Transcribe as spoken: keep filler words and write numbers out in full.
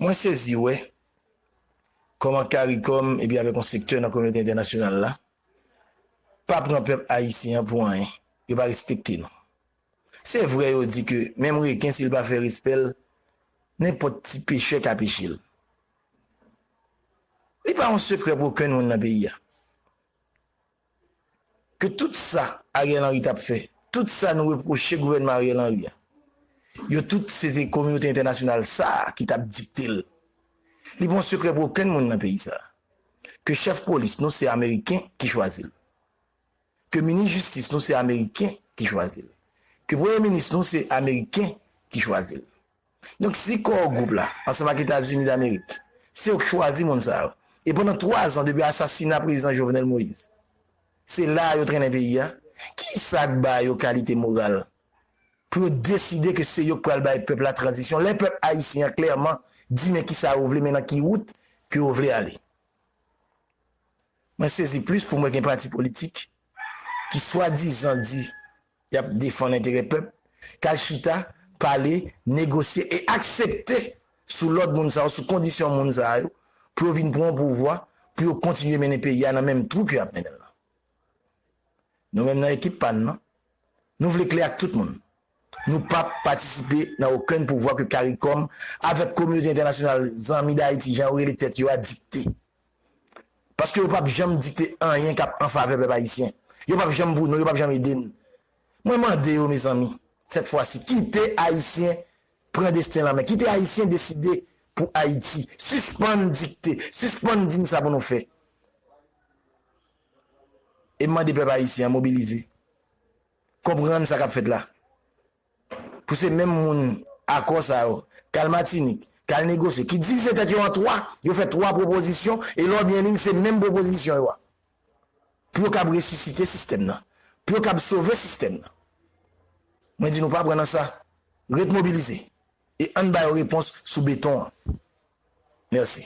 Mwen sezi wè kòman CARICOM epi avèk yon sektè nan kominote entènasyonal la pa pran pèp ayisyen an pou anyen. Yo pa respekte nou. Se vre yo di ke menm reken si l pa fè respè l, nenpòt ti pechè ka peche l. Li pa yon sekrè pou okenn moun nan peyi a. Ke tout sa Ariel Henry t ap fè, tout sa nou repwoche gouvènman Ariel Henry a, yo tout se te kominote entènasyonal sa a ki t ap dikte l. Li pa yon sekrè pou okenn moun nan peyi sa a. Ke chèf polis nou se Ameriken ki chwazi l. Ke minis jistis nou se Ameriken ki chwazi l. Ke premye minis nou se Ameriken ki chwazi l. Donk, si Core Group la, ansanm ak Etazini Damerik, se yo k chwazi moun sa yo. E pandan twa zan depi asasina prezidan Jovenel Moïse, se la a yo trennen peyi a, kisa k ba yo kalite moral pou yo deside ke se yo k pral bay pèp la tranzisyon, lè pèp ayisyen an klèman di men kisa yo vle, men nan ki wout ke yo vle ale? Mwen sezi plis pou m wè gen pati politik ki swadizan di y ap defann enterè pèp, k al chita, pale, negosye e aksepte sou lòd moun sa yo, sou kondisyon moun sa yo, pou yo vin pran yon pouvwa, pou yo kontinye mennen peyi a nan menm twou ke y ap mennen l lan. Nou menm nan ekip pa n nan, nou vle klè ak tout moun. Nou p ap patisipe nan okenn pouvwa ke CARICOM avèk kominote entènasyonal zanmi Dayiti, jan yo rele tèt yo a, dikte. Paske yo p ap janm dikte anyen k ap an favè pèp ayisyen. Yo p ap janm pou nou, yo p ap janm ede n. Mwen mande yo, mezanmi, sèt fwa si, kite Ayisyen pran desten l an men. Kite Ayisyen deside pou Ayiti. Sispann dikte, sispann di n sa pou nou fè. E m mande pèp ayisyen an mobilize. Konprann sa k ap fèt la. Pou se menm moun akò sa yo, k al Matinik, k al negosye, ki divize tèt yo an twa, yo fè twa pwopozisyon, e lè w byen li, se menm pwopozisyon yo a. Pou yo kab resisite sistèm nan, pou yo kab sove sistèm nan. Mwen di nou pa pran nan sa, ret mobilize, e ann ba yo repons sou beton an. Mèsi.